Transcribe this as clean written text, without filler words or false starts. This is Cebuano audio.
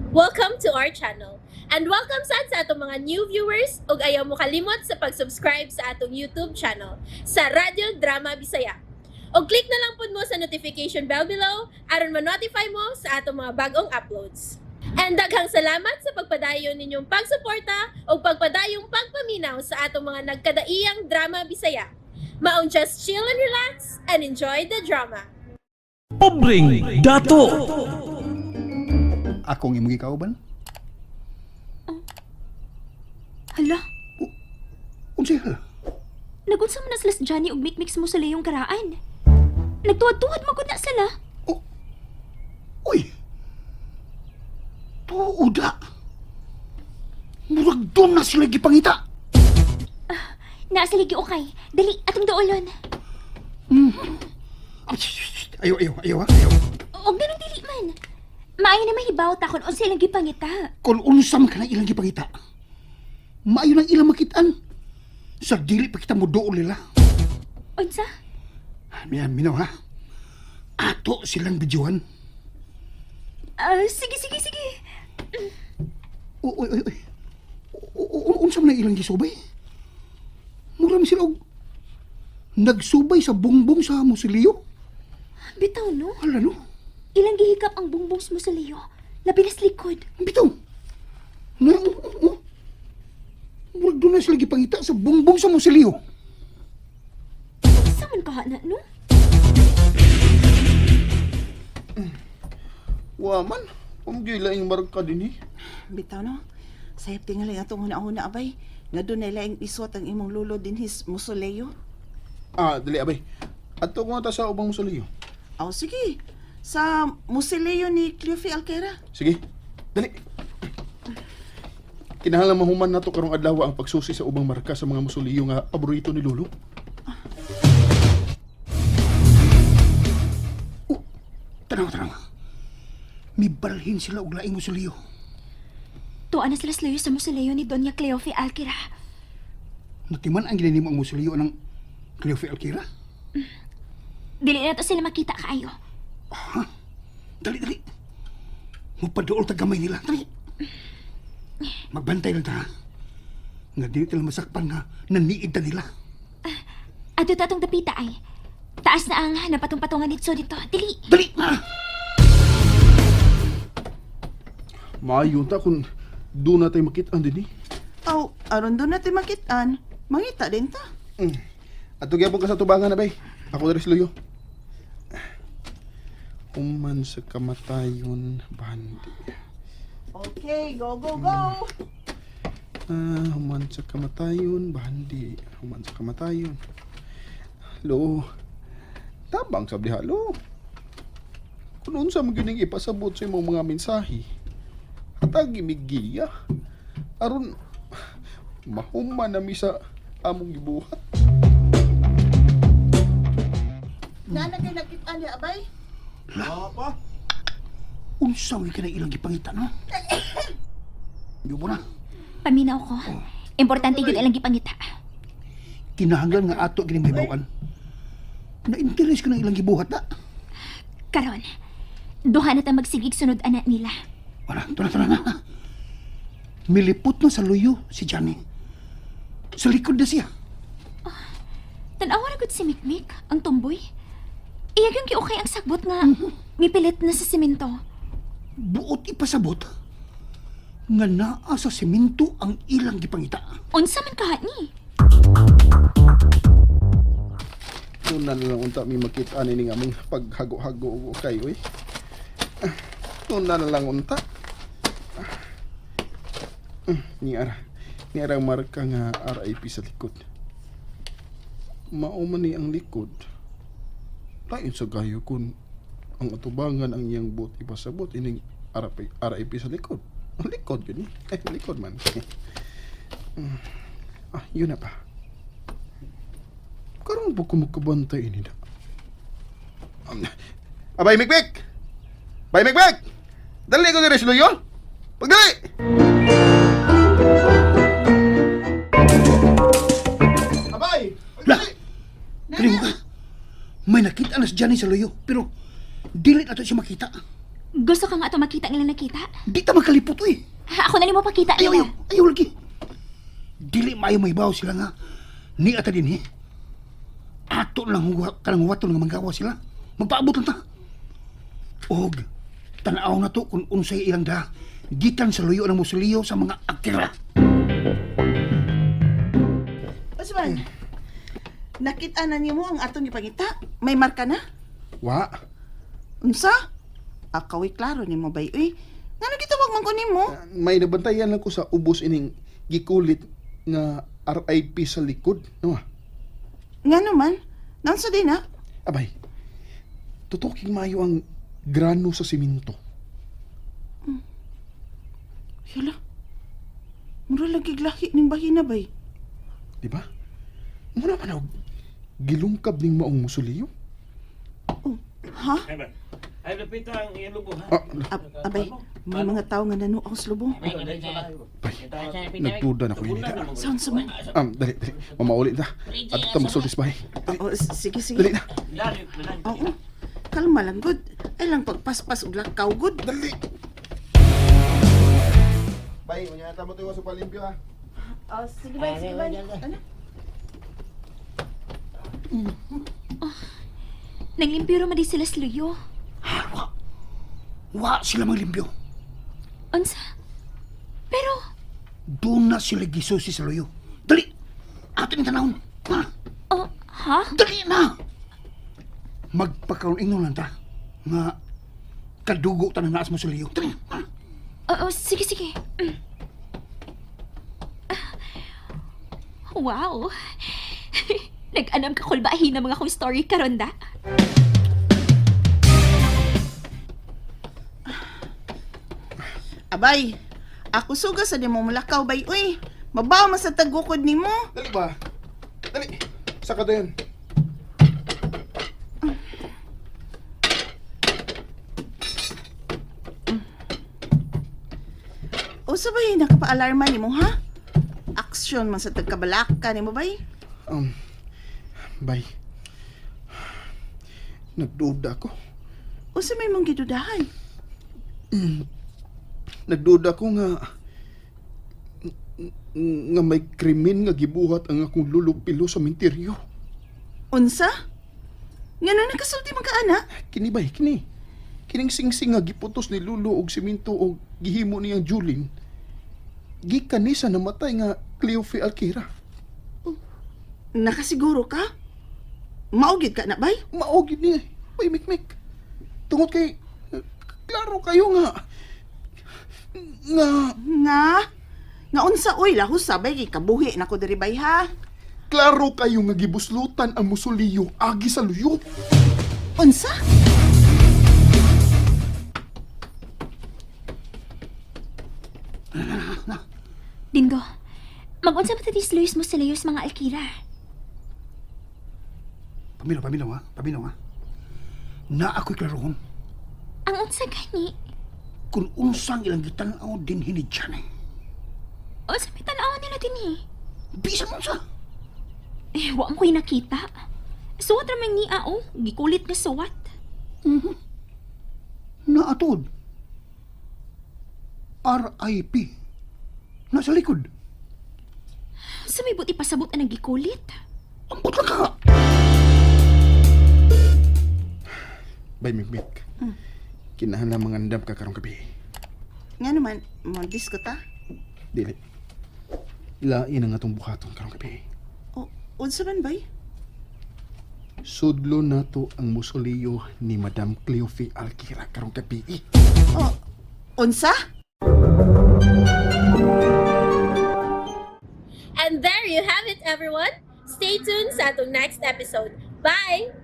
Welcome to our channel. And welcome sad sa atong mga new viewers ug ayaw mo kalimot sa pag-subscribe sa atong YouTube channel sa Radyo Drama Bisaya. Og click na lang pud mo sa notification bell below aron ma-notify mo sa atong mga bagong uploads. And daghang salamat sa pagpadayon ninyong pagsuporta ug pagpadayong pagpaminaw sa atong mga nagkadaiyang drama Bisaya. Maong just chill and relax and enjoy the drama. Pobreng Dato. Akong imong gikauban? Hala, Unsay hala? nagunsa man na sila sa Johnny og mikmik sa musaleyong karaan. Nagtuwad-tuwad man gud na sila. Oh. Uy! Tuoda! Murag doon na sila gipangita! Naa sila giukay. Dali, atong duolon. Ah, shh, shh, shh. Ayaw, ayaw, ayaw, ha? Ayaw. Og ganun dili man. Maayo na mahibaw ta kung unsa ilang gipangita. Kung unsa man ka na ilang gipangita, maayo nang ilang makitaan. Sa dili pa kita mo dool nila. Unsa? Miyan, minaw ha? Ato silang bidyuhan. Ah, sige, sige, sige. Uy, uy, uy, uy. Unsa man ang ilang gisubay? Mura man sila og nagsubay sa bungbong sa musilyo. Bitaw no. Hala no? Ilang gihikap ang bungbong sa musaleo. Labi na sa likod. Bitaw. Na, oh, oh. Murag doon na sila gipangita sa bungbong sa musilyo. Unsa man kaha na no? Wa man, pamugay laing marka din eh. Bitaw no. Sayop tingali atong huna-huna abay. Nga doon na laing isuot ang imong lulo din his musoleo. Ah, dali abay. Adto ko nga ta sa ubang musoleo. Aw sige. Sa musoleo ni Cleofe Alquera. Sige, dali. Kinahanglan mahuman nato karong adlaw ang pagsusi sa ubang marka sa mga musoleo nga paborito ni Lolo. Oh, tanaw, tanaw. Mibalhin sila og laing musilyo. Tuwa na sila sa layo sa musaleo ni Doña Cleofe Alquera. Natiman ang ginanimo ang musilyo ng Cleofe Alquera? Dili na to sila makita kaayo. Dali, dali. Mupaduol ta gamay nila. Dali. Magbantay lang ta. Ha? Nga dili tila masakpan nga naniid ta nila. Adto ta atong dapita ay. Taas na ang napatong-patungan nitso dito. Dili. Dali na! Maayo ta kung doon na tayo makit-an din eh. Aw, aron doon natin makitaan. Mangita din ta. Adto gyapon ka sa tubangan abay. Ako diri sa luyo. Human sa kamatayon bandi. Okay, go, go, go. Ah, human sa kamatayon, bandi. Human sa kamatayon. Lo, tabang sa diha, lo. Kung unsa man gyud ning ipasabot sa imong mga mensahe, hatag imigiya. Aron mahuman na mi sa among gibuhat. Nana kay nakitaan niya abay. Unsa man ka na ilang gipangita, no? Yubo na. Paminaw ko. Importante yun ilang gipangita. Kinahanglan nga ato gini may bawan. Na interes ko ng ilang gibuhat na. Karon, duha na ta magsigig sunod ana nila. Wala, tuna, tuna na. Milipot na sa luyo si Johnny. Sa likod na siya. Tanawa ra gud si Mikmik, ang tumboy. Iyag yung giukay ang sagbot nga mipilit na sa simento. Buot ipasabot nga naa sa semento ang ilang gipangita. Unsa man kaha ni? Doon na lang unta mi makit-an ini nga among paghago-hago og kay oy. Doon na lang unta. Ni ara. Ni ara ang marka nga RIP sa likod. Mao man ni ang likod. Lain sa gayo kun ang atubangan ang iyang buot ipasabot ining RIP, RIP sa likod. Ang likod yun eh. Eh, likod man. Ah, yun na pa. Karon po ko magkabantay ini na. Abay, Mikmik! Bay, Mikmik! Dali ko diri sa luyo! Pagdali! Abay! La! Kaliwa ka. May nakita na si Johnny sa luyo, pero dili na to siya makita. Gusto ka nga ato makita ang ilang nakita? Di ta makalipot uy. Ako na nimo pakita Ayaw, nila. ayaw, ayaw lagi. Dili maayo mahibaw sila nga. Ni ata din eh. Ato lang huwa, kanang huwaton nga manggawa sila. Magpaabot lang ta. Og, tanaw na to kung unsay ilang da. Gikan sa luyo ng musuliyo sa mga akira. Osman, nakita na nimo ang atong gipangita? May marka na? Wa. Unsa? Akaw klaro nimo bay uy. Ngano gitawag man ko nimo? May nabantayan lang ko sa ubos ining gikulit nga RIP sa likod. No? ah? Ngano man? Naunsa din na? Abay. Tutuking maayo ang grano sa simento. Yala. Mura lagi lahi ning bahina bay. Di ba? Muna man og gilungkab ning maong musuliyo. Oh, ha? Ay, lapit ang iyong lubo, ha? Ah, Abay, may mga tao nga nanuaw sa lubong. bay. Nagduda na ko yun. Saan sa man? Dali, dali. Mamauli ta. At ta magsultis bay. Oh, sige, sige. Dali na. Oo. Kalma lang, good. Ay lang pagpaspas og lakaw, good. Dali. Bay, unya ta mo tuwa sa palimpyo ha. Oh, sige bay, sige bay. Ano? Naglimpiro man di sila sa luyo. Ha, wa. Wa sila manglimpyo. Unsa? Pero, Doon na sila gisusi sa luyo. Dali! Ato ni tanawon. Ha? oh, ha? Dali na! Magpakaroon lang ta. Nga, kadugo ta na naas mo sa liyo. Dali! Ha? Oo, sige, sige. Mm. Ah, wow. Nag-anam ka kulbahin ang mga kong story karon da. Abay, ako suga sa nimo mulakaw bay uy. Mabaw man sa tagukod nimo. Dali ba? Dali. Saka dayon. Usa bay nakapaalarma nimo ha? Aksyon man sa tagkabalaka nimo bay. Bay. Nagduda ko. Usa may mong gidudahan. Nagduda ko nga nga may krimen nga gibuhat ang akong lulong pilo sa minteryo. Unsa? Ngano nakasulti man ka ana? Kini bay, kini. Kining singsing nga giputos ni Lulo og simento og gihimo niyang Julin. Gikan ni sa namatay nga Cleofe Alquera. Nakasiguro ka? Maugid ka na bay? Mao gid niya. Bay mikmik. Tungod kay klaro kayo nga nga Nga? Nga unsa uy lahos sabay kay kabuhi nako diri bay ha? klaro kayo nga gibuslutan ang musuliyo agi sa luyo. Unsa? Dindo, mag-unsa pa ta Luis mo sa layos mga alkira. Paminaw, paminaw ha. Paminaw ha. Na ako'y klarohon. Ang unsa gani? Kung unsang ilang gitanaw din hinidyan eh. Unsa may tan-awan nila din eh. Bisa mo sa. Eh, wa mo ko'y nakita. Suwat ramang ni ao, gikulit nga suwat. Naatod. R.I.P. Nasa likod. Sa may buti pasabot ang gikulit. Ambot lang ka! Bay mikmik. Kinahanglan mangandam ka karong gabi. Nga naman, mo disco ta? Dili. Lain ang atong buhaton karong gabi. O, unsa man bay? Sudlo nato ang musuliyo ni Madam Cleofe Alquera karong gabi. O, unsa? And there you have it, everyone. Stay tuned sa atong next episode. Bye!